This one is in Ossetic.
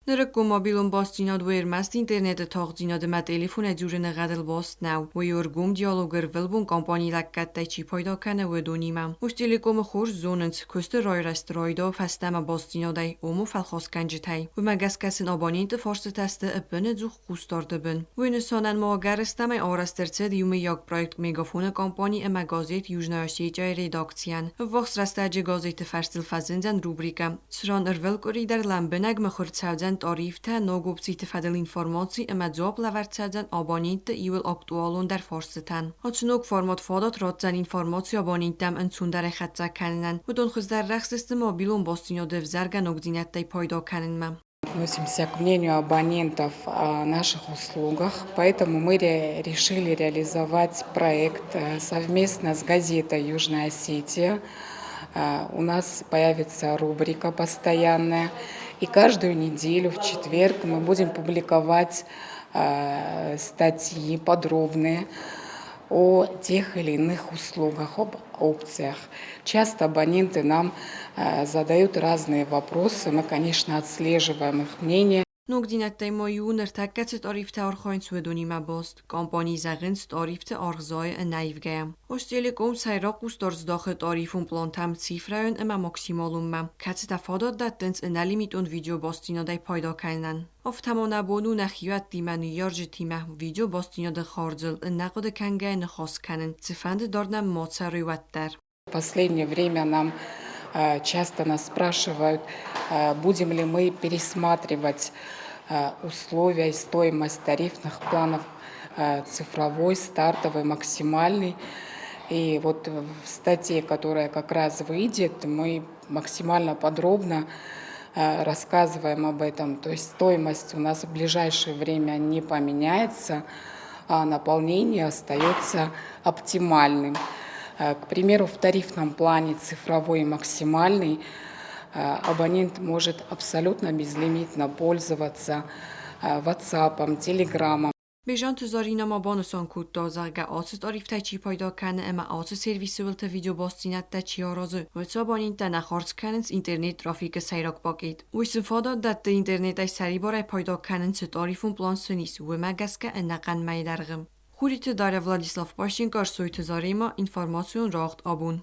Нырыккон мобилон бастдзинад у ӕрмӕст интернеты тагъддзинад ӕмӕ телефонӕй дзурыны гъӕдыл баст нӕу. Уый у ӕргом диалог ӕрвылбон компанийы лӕггӕдтӕй чи пайда кӕны, уыдонимӕ. Устелеком-ы хорз зонынц, куысты райрӕзт райдауы фӕстӕмӕ бастдзинадӕй, ома фӕлхасгӕнджытӕй. Уымӕ гӕсгӕ сын абонентты фарстытӕ сты ӕппынӕдзух хъусдарды бын. Уый нысанӕн ма ӕгӕрыстӕмӕй арӕзт ӕрцыд иумӕйаг проект Мегафон-ы компани ӕмӕ газет Южная Осетия-йы редакцийӕн. Ӕввахс рӕстӕджы газеты фӕрстыл фӕзындзӕн рубрикӕ, цыран ӕрвылкъуыри дӕр лӕмбынӕг мыхуыр цӕудзӕн тарифтӕ, ног опциты фӕдыл информаци ӕмӕ дзуапп лӕвӕрд цӕудзӕн абонентты иууыл актуалондӕр фарстытӕн. Ацы ног формат фадат ратдзӕн информаци абоненттӕм ӕнцондӕрӕй хӕццӕ кӕнынӕн. Уыдон хуыздӕр рӕхсдзысты мобилон бастдзинады ӕвзаргӕ ногдзинӕдтӕй пайда кӕнынмӕ. Относимся к мнению абонентов о наших услугах, поэтому мы решили реализовать проект совместно с газетой «Южная Осетия». У нас появится рубрика постоянная, и каждую неделю в четверг мы будем публиковать статьи подробные о тех или иных услугах, об опциях. Часто абоненты нам задают разные вопросы, мы, конечно, отслеживаем их мнение. Ногдзинӕдтӕй ма иу ныртӕккӕ цы тарифтӕ архайынц, уыдонимӕ баст. Компани зӕгъынц, тарифты аргъ зайы ӕнӕивгӕйӕ. Остелеком сӕйраг хъусдард здахы тарифон плантӕм цифрӕйон ӕмӕ максималонмӕ, кӕцытӕ фадат дӕттынц ӕнӕлимитон видеобастдзинадӕй пайда кӕнынӕн. Афтӕ ма нӕ бон у нӕхиуӕттимӕ, ныййарджытимӕ видеобастдзинады хардзыл ӕнӕхъуыды кӕнгӕйӕ ныхас кӕнын, цыфӕнды дард нӕм ма цӕрой, уӕддӕр. В последнее время нам часто нас спрашивают, будем ли мы пересматривать условия и стоимость тарифных планов цифровой, стартовый, максимальный. И вот в статье, которая как раз выйдет, мы максимально подробно рассказываем об этом. То есть стоимость у нас в ближайшее время не поменяется, а наполнение остается оптимальным. К примеру, в тарифном плане цифровой максимальный абонент может абсолютно безлимитно пользоваться WhatsApp, Telegram. Бежанты Заринӕ ма банысан кодта, зӕгъгӕ, ацы тарифтӕй чи пайда кӕны ӕмӕ ацы сервисы уылты видеобастдзинӕдтӕ чи аразы, уыцы абоненттӕ нӕ хардз кӕнынц интернет-трафикы сӕйраг пакет. Уый сын фадат дӕтты интернетӕй сӕрибарӕй пайда кӕнын цы тарифон план сын ис, уымӕ гӕсгӕ ӕнӕхъӕн мӕйы дӕргъы. Хуриты Дарья, Владислав Пащенко, Ӕрсойты Заремӕ, информацион рауагъд абон.